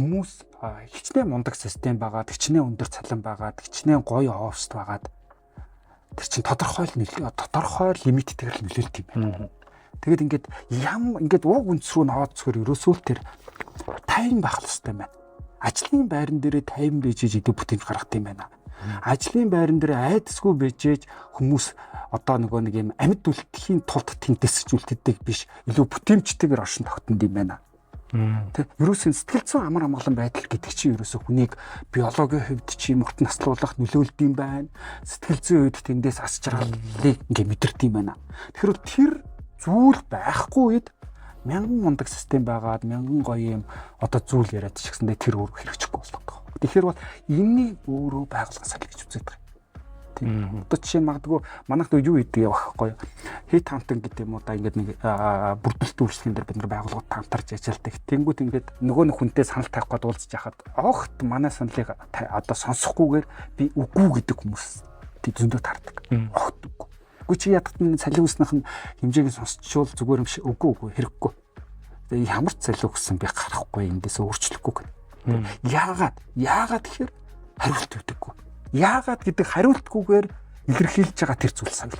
Хүмүүс хичнээн мундаг систем байгаад, хичнээн өндөр цалин байгаад, хичнээн гоё оффист байгаад тэр чинь тодорхой л тодорхой лимиттэйгээр л нөлөөлт юм байна. Тэгээд ингээд ям ингээд уг үндэс рүү ноод цохор ерөөсөө л тэр 50 байх хэрэгтэй байна. Ажлын байран дээрээ 50 байж идэв бүтээмж гаргах юм байна. Ажлын байран дээр айдасгүй байжээж хүмүүс одоо нөгөө нэг юм амьд үлдэхийн тулд тэнтэсэж үлддэг биш, илүү бүтээмжтэйгээр оршин тогтнонд юм байна. Тэ, ерөөсөн сэтгэл зүйн амар амгалан байдал гэдэг чинь ерөөсөө хүнийг биологийн хувьд чи урт наслуулах нөлөөлд юм байна. Сэтгэл зүйн хувьд тэндээс ас жаргалыг ингээ мэдэрд юм байна. Тэгэхээр тэр зүйл байхгүй үед мянган мундаг систем байгаад, мянган гоё юм одоо зүйл яриад ч гэсэндээ тэр өөр хэрэгжихгүй болдог. Тэгэхээр бол энэнийг өөрөө байгууллагын санал гэж үздэг байгаа. Тийм. Одоо жишээ нь магадгүй манайх юу хийдэг явах байхгүй юу? Head hunting гэдэг юм уу да, ингээд нэг бүрдэлт үйлчлэгэн дээр бид нар байгууллагууд хамтарч ажилладаг. Тэнгүүт ингээд нөгөө нэг хүнтэй санал тавих гээд уулзж яхад огт манай саналыг одоо сонсохгүйгээр би үгүй гэдэг хүмүүс тэг зөндөө таардаг. Огт үгүй. Үгүй, чи ядахт нь цалин өснөх нь хэмжээг нь сонсчвол зүгээр юм шиг, үгүй, үгүй, хэрэггүй. Тэгээ ямар ч цалин өгсөн би гарахгүй, эндээс өөрчлөхгүй гэх. Яагаад? Яагаад гэхээр хариулт өгдөггүй. Яагаад гэдэг хариултгүйгээр илэрхийлж байгаа тэр зүйл соёл.